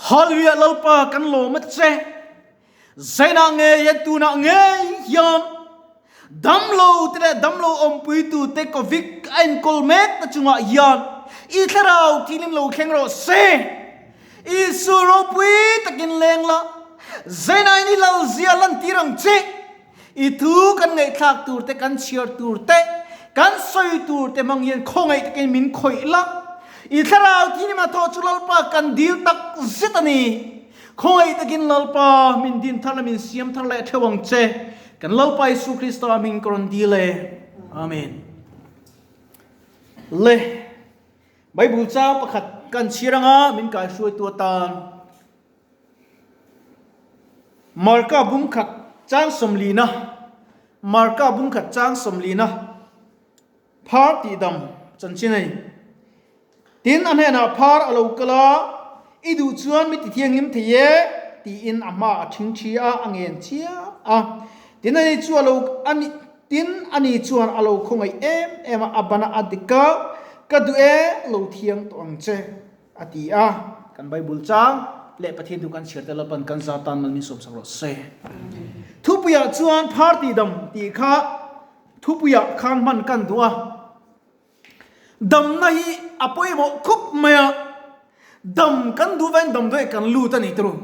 Hallelujah Lalpa kan lawm a che. Zainah ngei hian tunah ngei hian damlo te leh damlo awmpuitu te Covid a enkawl mek te chungah hian i thlarau thilin lo thleng rawh se. Isua ropui takin leng la, zainah in i lalzia lantir ang che. I thu kan ngaihthlak tur te, kan chhiar tur te, kan sawi tur te hmang hian khawngaih takin min khawih la. I thlarau thianghlim a thawh chu Lalpa kan dil tak zet a ni. Khawngaih takin Lalpa min din thar la min siam thar leh theuh ang che. Kan Lalpa Isu Krista hming ka rawn dil e. Amen. Le Bible chang pakhat kan chhiar anga min kaihruaitu atan Marka bungkhat chang sawmlina Marka bungkhat chang sawmlina Phar tihdam chanchin a ni. Tin, a hnenah phar a lo kal a, I duh chuan mi tithianghlim thei e, tiin a hma a thing thi a, a ngen chiah a. Tin, ani chu a lo, ani, tin, ani chuan a lo khawngaih em em a, a ban a, a dik a, Ka duh e, lo thiang tawh ang che, a ti a. Kan Bible chang leh Pathian thu kan chhiar te Lalpan kan za tan mal min sawmsak rawh se. Thupuiah chuan phar tihdam tih kha Thupuiah khan hman kan duh a, damna hi a pawimawh khup mai a, dam kan duh vain damdawi kan lut a ni turu.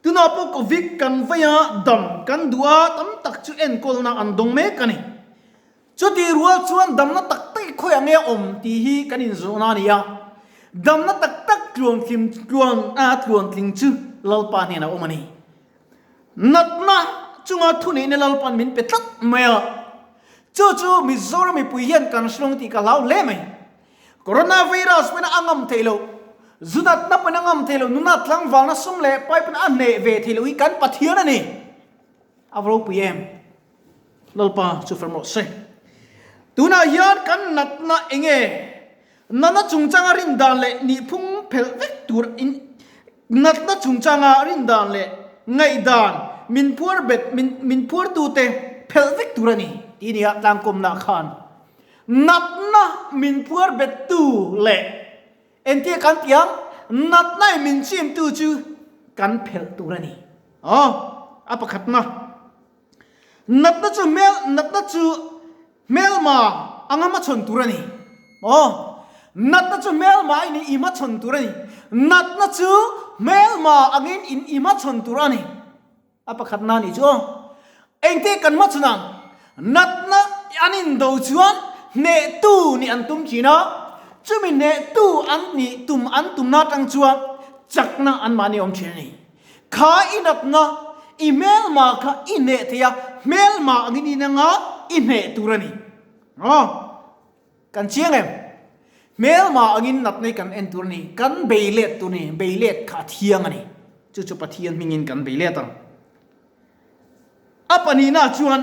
Tunah pawh Covid kan vei a, dam kan duh a, tam tak chu enkawlna an dawng mek a ni. Chutih rual chuan damna tak tak i khawiah nge a awm tih hi kan inzawhna a ni a, damna tak tak tluantlim tluan a tluantling chu Lalpa hnenah a awm a ni. Natna chunga thuneihna Lalpan min pe tlat mai a, chu chu Mizoram mipui hian kan hrilawng tih ka hlau hle mai. Coronavirus pawhin a ngam theih loh, zu natna pawhin a ngam theih loh, nuna tlangvalna sum leh pai pawhin a hneh ve theih loh hi kan Pathian a ni. A va ropui em? Lalpa chu fel rawh se. Tunah hian kan natna enge? Natna chungchanga rindan leh nihphung phelh vek tur in Natna chungchanga rindan leh ngaihdan min phuar bet min min phuartute phelh vek tur a ni tih nia tlangkawmna khan natna min phuar bettu leh entir kan tih ang natna in min chimtu chu kan phelh tur a ni. Aw a pakhatna natna chu hmel natna chu Hmelma anga hmachhawn tur a ni. Aw, natna chu hmelma in i hmachhawn tur a ni. Natna chu hmelma angin in i hmachhawn tur a ni. A pakhatna nih chu aw. Engte kan hmachhawn ang? Natna an indo chuan hnehtu nih an tum thin a, chumi hnehtu an nih tum an tumna atang chuan chakna anmahni awm thin a ni. Kha i natna, i hmelma kha i hneh thei a, hmelma angin in anga i hneh tur a ni. Aw, kan chiang em? Hmelma angin natna hi kan en tur a ni, kan bei let tur a ni, bei let kha a thiang a ni. Chu chu Pathian hmingin kan bei let ang. A pahnihna chuan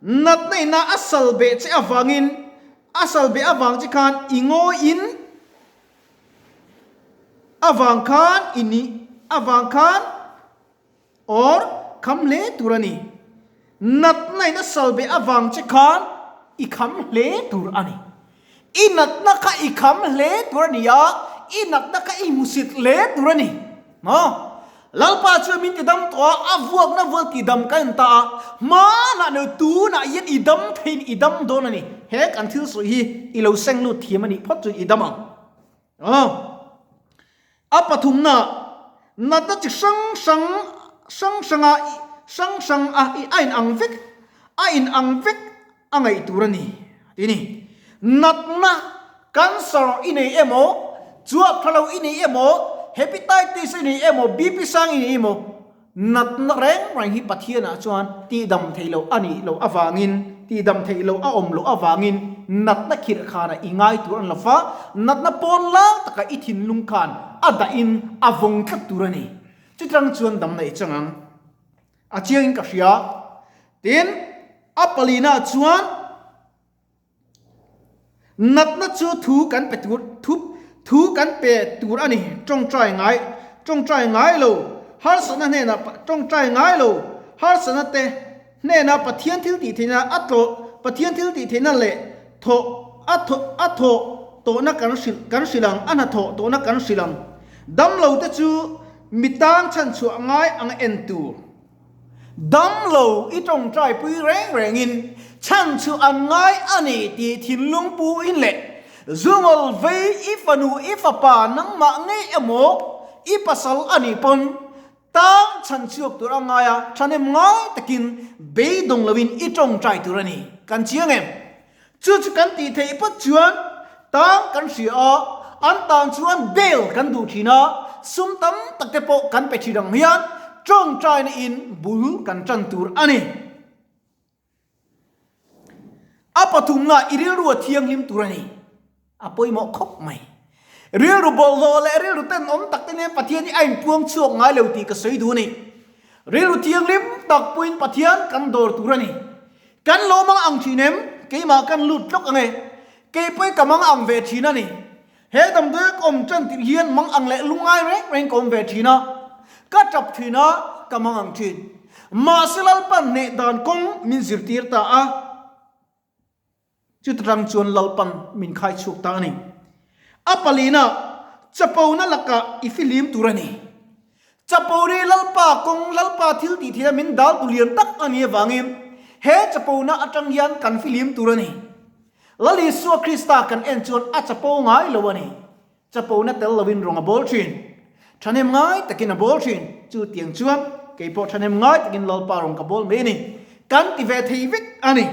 natna ina a sal beh che avangin, a sal beh avang che khan i ngawiin, Avang khan i nih avang khan or kham hle tur a ni. Natna in a sal beh avang che khan i kham hle tur a ni. I natna kha i kham hle tur a ni a, i natna kha i hmusit hle tur a ni. Maw? Lalpa chuan min tidam tawh a, a vuakna vual tidam ka en ta a, hmanah neu tunah hian i dam theiin i dam dawn a ni. He kan thil sawi hi i lo seng lut thiam a nih phawt chuan i dam ang. Aw. A pathumna, natna chi hrang hrang hrang hranga hrang hrang a i a inang vek a inang vek a ngaih tur a ni a ti ni. Natna, cancer i nei emaw, chuap tha lo i nei emaw, hepatitis i nei emaw, BP sang i nei emaw, natna reng reng hi Pathianah chuan tihdam theih loh a nih loh avangin, tihdam theih loh a awm loh avangin natna khirh khanah i ngai tur a ni lo va, natna pawn lang taka i thinlung khan a dahin a vawng tlat tur a ni. Chutang chuan damna i chang ang. A chiangin ka hria. Tin, a palina chuan natna chu thu kan pe tur thu thu kan pe tur a ni. Tawngtai ngai tawngtai ngai lo harsatna hnenah tawngtai ngai lo harsatna te hnena Pathian thil tih theihna a tlawh Pathian thil tih theihna leh thawh a thawh a thawh tawhna kan hrilh kan hrilh ang a hnathawh tawhna kan hrilh ang. Damlo te chu. mi tang chhanchhuah ngai anga en tur. Damlo i tawngtaipui reng rengin chhanchhuah an ngai a ni tih thinlung puin leh zungawl vei i fanu i fapa nangmah ngei emaw i pasal a nih pawn tang chhanchhuak tur a ngai a, thahnem ngai takin beidawng loin i tawngtai tur a ni. Kan chiang em? Chu chu kan tih theih phawt chuan tang kan hria a, an tan chuan bail kan duh thin a, sum tam tak te pawh kan pe thin ang hian tawngtaina in bul kan tan tur a ni. A pathumna i rilru a thianghlim tur a ni. A pawimawh khawp mai. Rilru bawlhhlawh leh rilru tenawm tak te nen Pathian hi a inpuang chhuak ngai lo tih ka sawi duh a ni. Rilru thianghlim tak pawhin Pathian kan dawr tur a ni. Kan lo mang ang thin em? Keimah kan lut tlawk ang e. Kei pawhin ka mang ang ve thin a ni. He damdawi ka awm tan tirh hian mang ang leh lungngai reng reng ka awm ve thin a. Ka tap thin a, ka mang ang thin. Mahse Lalpan hneh dan kawng min zirtir ta a. Chuta tang chuan Lalpan min khai chhuak ta a ni. A palina chapona lakah i fihlim tur a ni. Chapori Lalpa kawng, Lalpa thil tih theihna min dal tu lian tak a nih avangin he chapona atang hian kan fihlim tur a ni. Lal Isua Krista kan en chuan a chapo ngai lo a ni. Chapona tel loin rawng a bawl thin. Thahnem ngai takin a bawl thin. Chu tiang chuan kei pawh thahnem ngai takin Lalpa rawng ka bawl mai a ni. Kan ti ve thei vek a ni.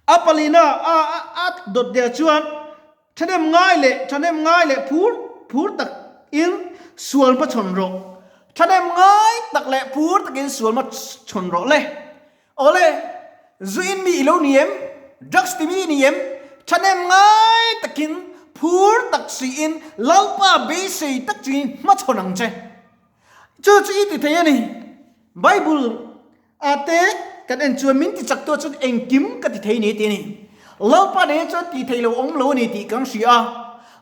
A palina a a dawt der chuan thahnem ngai leh thahnem ngai leh phur phur tak in sual hmachhawn rawh. Thahnem ngai tak leh phur takin sual hmachhawn rawh le. Awle, zu in mi i lo ni em? Drugs ti mi i ni em? Thahnem ngai takin phur tak siin Lalpa beisei tak chungin hmachhawn ang che. Chu chu i ti thei a ni. Bible A te kan en chuan min ti chak tu chuan engkim ka ti thei ni tih a ni. Lalpa nen chuan tih theih lo awm lo a ni tih kan hria a.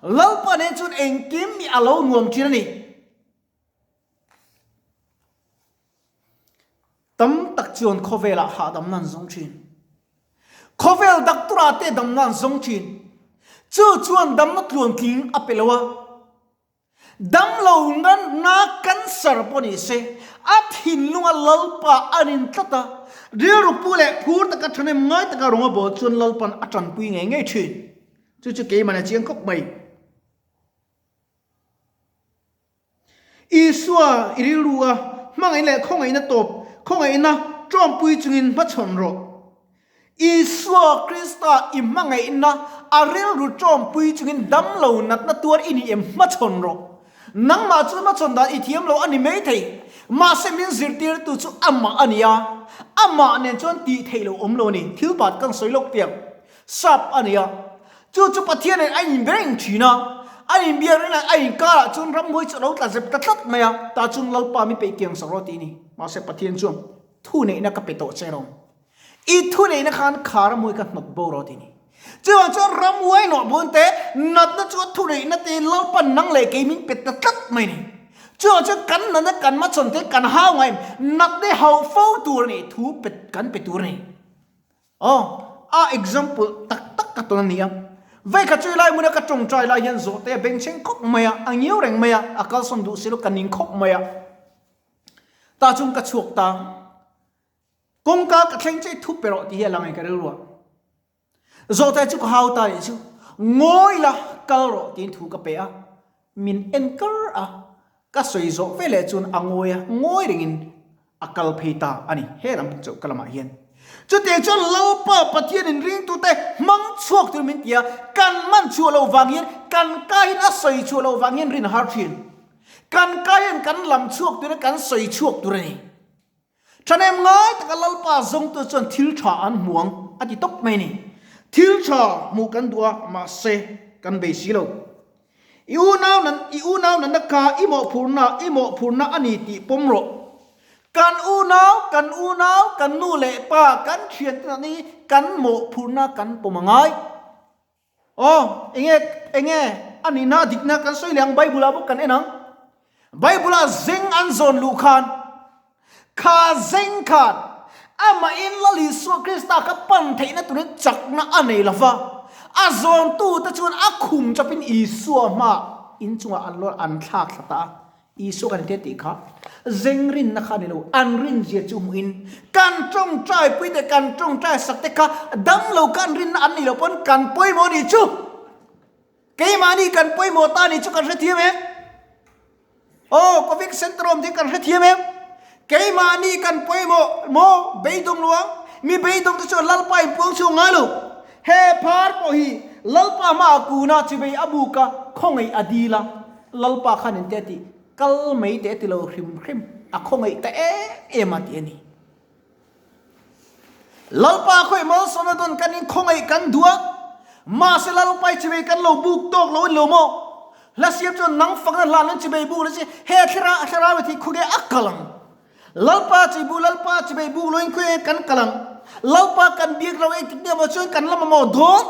Lalpa nen chuan engkim hi a lo nuam thin a ni. Tam tak chuan khawvelah hahdamna an zawng thin. Khawvel daktura te damna an zawng thin. Chu chuan damna tluantling a pe lo a. Damlo natna cancer pawh ni se, a thinlunga Lalpa a rin tlat a, rilru pu leh phur taka thahnem ngai taka rawng a bawl chuan Lalpan a tanpui ngei ngei thin. Chu chu keimahni a chiang khawp mai. Isua i rilru a hmangaihna leh khawngaihna tawp, khawngaihna tawmpui chungin hmachhawn rawh. Isua Krista i hmangaihna a rilru tawmpui chungin damlo natna tuar i ni em hmachhawn rawh. Nangmah chu hmachhawn dan i thiam lo a ni maithei. Mahse min zirtirtu chu amah a ni a, amah nen chuan tih theih lo awm lo a ni. Thil bat kan sawi lawk tiang sap a ni a. Chu chu Pathian nen a inbe reng thin a, a inbiak reng a inkarah chuan ramhuai chu a lo tla zep ta tlat mai a, tah chuan Lalpa mi peih kiang sak rawh tih a ni. Mahse Pathian chuan thuneihna ka pe tawh che rawh. I thuneihna khan kha ramhuai kha hnawt bo rawh tih ni. Chuvang chuan ramhuai hnawh bun te, natna chu a thuneihna te Lalpan nang leh kei min pe ta tlat mai ni. Chuvang chuan kan natna kan hmachhawn te kan hau ngai em, natna hi hauh fo tur a ni, thu pe kan pe tur a ni. Aw, a example tak tak ka tawn a ni a. Vei kha chui lai hmuna ka tawngtai lai hian zawhte a bengchheng khawp mai a, a ngiau reng mai a, a kalsawn duh si lo ka ning khawp mai a. Tah chuan ka chhuak ta. Kawngka ka thleng che i thup pe rawh tih hi a lang e ka rilru ah. Zawhte chu ka hau ta nih chu ngawi la kal rawh tiin thu ka pe a, min en kar a, ka sawi zawh ve leh chuan a ngawi a, ngawi rengin a kal phei ta a ni he lam chauh ka lamah hian. Chutiang chuan Lalpa Pathian in ringtute hmang chhuak tur min ti a, kan man chhuah loh vang hian kan kahin a sawi chhuah loh vang hian rin a har thin. Kan kahin kan lam chhuak tur a kan sawi chhuak tur a ni. Thahnem ngai taka Lalpa zawngtu chuan thil tha an hmu ang a ti tawp mai a ni. Thil tha hmuh kan duh a, mahse kan bei si lo. I unau nan, i unau nanna kha i mawhphurhna, i mawhphurhna a ni tih pawm rawh. Kan unau, kan unau, kan nu leh pa, kan thiante nana hi kan mawhphurhna kan pawm a ngai. Aw, enge, enge a nihna a dikna kan sawi leh ang, Bible ah bawk kan en ang. Bible ah zeng an zawn luh khan, kha zeng khan amahin Lal Isua Krista kha pan theihna turin chakna a nei lo va, a zawntute chuan a khum chawpin Isua hmaah inchungah an lawn an thlak thla ta a. Isua kan te tih kha zeng rinna kha a ni lo, an rinzia chu hmuhin kan tawngtai pui te kan tawngtai sak te kha damlo kha an rinna an nih loh pawn kan pawimawh a nih chu. Keimahni kan pawimawh ta a nih chu kan hrethiam em? Aw, Covid Center awm te kan hrethiam em? Keimahni kan pawimawh maw? Beidawng lo ang. Mi beidawng te chuan Lalpa in puang chhuak ngai lo. He phar pawh hi Lalpa hmaah kuna chivei a buk a, khawngaih a dil a. Lalpa khan in te a ti, kal mai te a ti lo hrim hrim, a khawngaih ta em em a ti a ni. Lalpa khawi malsawmna dawn kan in khawngaih kan duh a, mahse Lalpa i chivei kan lo buk tawk lo a ni lo maw? Hla siam chuan nang fakna hlan an chivei buk lo che, he thlarau thlarau i thih khuge a kal ang. Lalpa chi bu Lalpa chivei buk lo in khuge kan kal ang. Lalpa kan biak lo engtik nge maw chuan kan la mamawh dawn?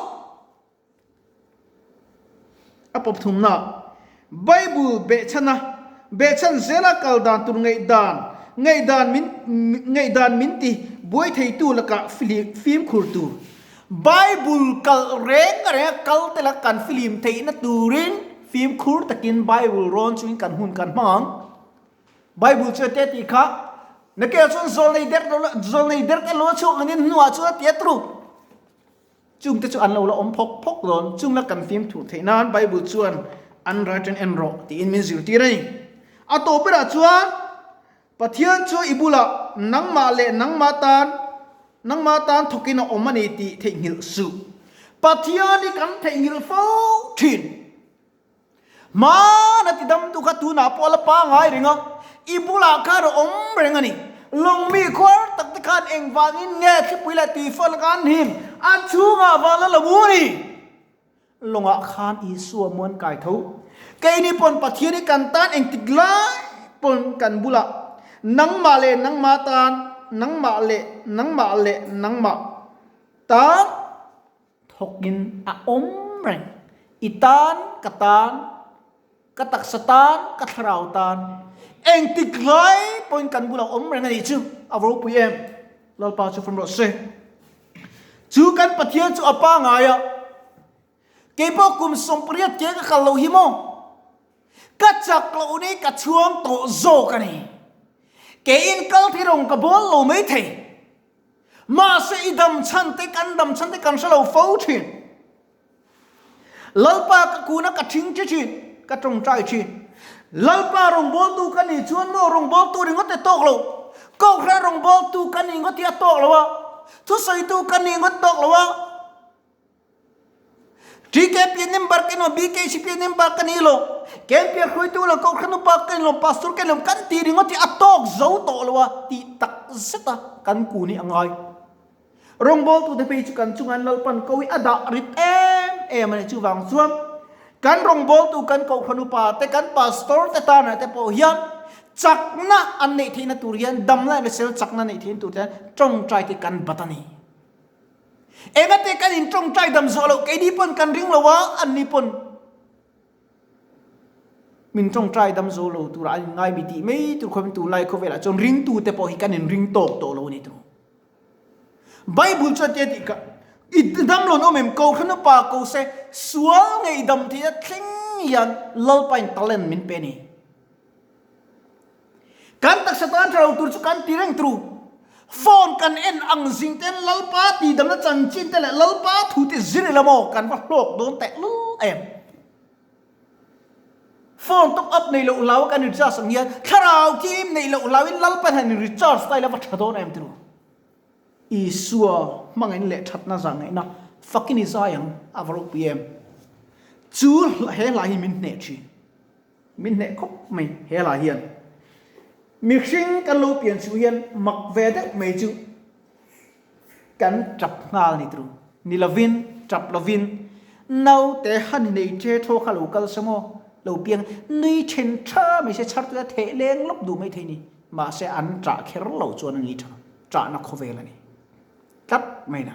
A pawp thumna, Bible behchhana behchhan zela kal dan tur ngaihdan ngaihdan min ngaihdan min ti buai theitu lakah fimkhur tur. Bible kal reng renga kal te laka kan fihlim theihna turin fimkhur takin Bible rawn chungin kan hun kan hmang ang. Bible chu a te tih kha nakel chuan zawlnei der zawlnei der te lo a chhuak angin hnuah chuan a ti a tru. Chungte chu an lo la awm phawk phawk dawn. Chung la kan fimthuh theih nan Bible chuan an raiṭan en rawh tiin min zirtir a ni. A tawp berah chuan Pathian chu i bulah nangmah leh nangmah tan nangmah tan thawkin a awm a ni tih theihnghilh suh. Pathian hi kan theihnghilh fo thin. Hmana ti damtu kha tunah pawh a la pangai reng a, i bulah khan a awm reng a ni. Lawngmi khuar tak te khan engvangin nge thlipui leh tuifawn kha an him? A chhungah vang la lo u a ni. Lawngah khan Isua muan kai tho. Keini pawn Pathian hi kan tan engtik lai pawn kan bulah nangmah leh nangmah tan, nangmah leh nangmah leh nangmah tan, Thawkin a awm reng. I tan, ka tan, ka taksa tan, ka thlarau tan. Engtik lai pawhin kan bulah awm reng a nih chu a ropui em? Lalpa chu fam rawh se. Chu kan Pathian chu a pangai a, keipawh kum 80 ke ka kal loh hi maw? Ka chak loh ni ka chhuang tawh zawk a ni. Keiin kal thei rawng ka bawl lo mai thei. Mahse i dam chhan te kan dam chhan te kan hre lo fo thin. Lalpa ka kun a ka thing thi thin, ka tawngtai thin. Lalpa rawngbawltu ka nih chuan maw rawngbawltu ringawt te tawk lo. Kohhran rawngbawltu ka nih ngawt hi a tawk lo a, thusawitu ka nih ngawt tawk lo a. TKP member ka ni lo, BKCP member ka ni lo, KMP hruaitu lo, Kohhran upa ka ni lo, Pastor ka ni lo, kan tih ringawt hi a tawk zo tawh lo a tih tak zet a kan kun hi a ngai. Rawngbawltute phei chu kan chunga an Lalpan ko hi a dah rit em em a ni. Chuvang chuan kan rawngbawltu kan Kohhran upa te, kan Pastor te tanah te pawh hian chakna an neih theihna tur hian damna leh sel chakna neih theihna tur te hian tawngtai te kan bat a ni. Engate kan in tawngtai dam zawh loh keini pawn kan ring lo a, anni pawn min tawngtai dam zo lo turah an in ngai mi tih mai tur khawpin tunlai khawvelah chuan ringtute pawh hi kan in ring tawk tawh lo a ni tur. Bible chuan tia tih kha i dam lo an awm em Kohhran upa ko se sual ngeihdam theihna thleng hian Lalpa in talent min pe a ni. Kan taksa tan tha lo tur chu kan ti reng tru. Phone kan en ang zing ten Lalpa tihdamna chanchin te leh Lalpa thu te zir ila maw kan va hlawk dawn teh lul em. Phone top up nei loh hlau a kan recharge ang hian thlarau kim neih loh hlau in Lalpa hian in recharge ta ila va tha dawn em tru. Isua hmangaihna leh thatna zah ngaihna fakin i zai ang a va ropui em. Chu he hla hi min hneh thin. Min hneh khawp mai he lah hian. Mihring kan lo pian chu hian mak ve deuh mai chu kan tap nghal ni tru. Ni lovin, tap lovin naute han nei che thaw kha lo kal se maw, lo piang nui then tha mai se chhar tuia theh leng lawp duh mai thei ni. Mahse an tah kher lo chuan a ni tha, tahna khawvel a ni tlat mai na.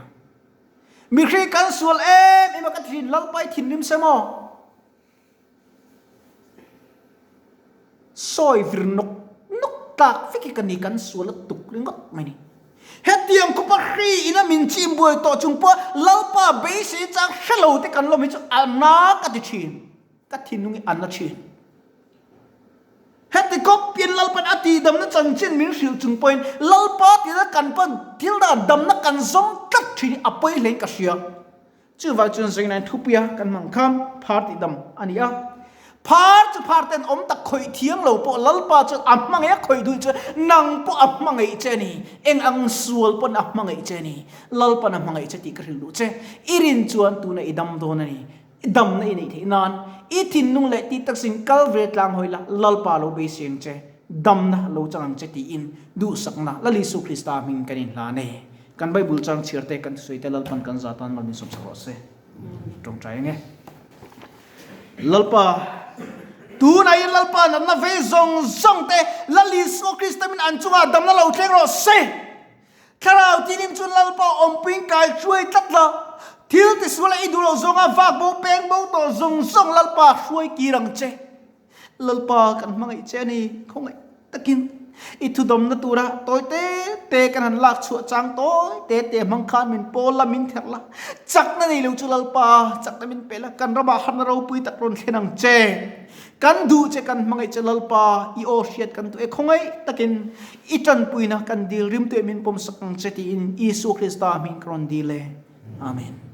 Mihring kan sual em em a ka thin Lalpai thinrim se maw. Sawi vir nawk nawk tlak vek hi ka ni, kan sual a tuk ringawt mai ni. Hetiang khawpa hri ina min chim buai tawh chung pawh Lalpa beisei chang hre lo te kan lawm hi chu a na ka ti thin, ka thinlung hi a na thin. Tihdamna chanchin min hrilh chung pawhin Lalpa tihna kan pan thil dangah damna kan zawng tlat thin hi a pawi hlein ka hria. Chuvang chuan Zainain thupuia kan hmang khan phar tihdam a ni a. Phar chu phar ten awm tak khawih thiang lo pawh Lalpa chuan a hmangaih a khawih duh chuan nang pawh a hmangaih che a ni. Eng ang sual pawn a hmangaih che a ni. Lalpan a hmangaih che tih ka hrilh duh che. I rin chuan tuna i dam dawn a ni. I damna i neih theih nan i thinlung leh tih taksin kal ve tlang hawi la, Lalpa lo beisei ang che, damna lo chang ang che tiin duhsakna Lal Isu Krista hming kan inhlan e. Kan Bible chang chhiar te, kan thusawi te Lalpan kan za tan mal min sawmsak rawh se. Tawngtai ang e. Lalpa, tunah in Lalpa natna vei zawng zawng te Lal Isua Krista min an chungah damna lo thleng rawh se. Thlarau tihlim chu Lalpa awmpuiin kai hruai tlat la, thil tisual a i duh loh zawnga vak bo peng bo tawh zawng zawng Lalpa hruai kir ang che. Lalpa kan hmangaih che a ni, khawngaih takin i thudawmna tura tawi te te kan han lak chhuah chang tawi te te hmang khan min pawl la, min therh la, chakna nei lo chu Lalpa chakna min pe la, kan ramah harna ropui tak rawn thlen ang che. Kan duh che kan hmangaih che Lalpa, i aw hriat kan duh e, khawngaih takin i tanpuina kan dil rim tuah min pawmsak ang che tiin Isua Krista hming ka rawn dil e. Amen.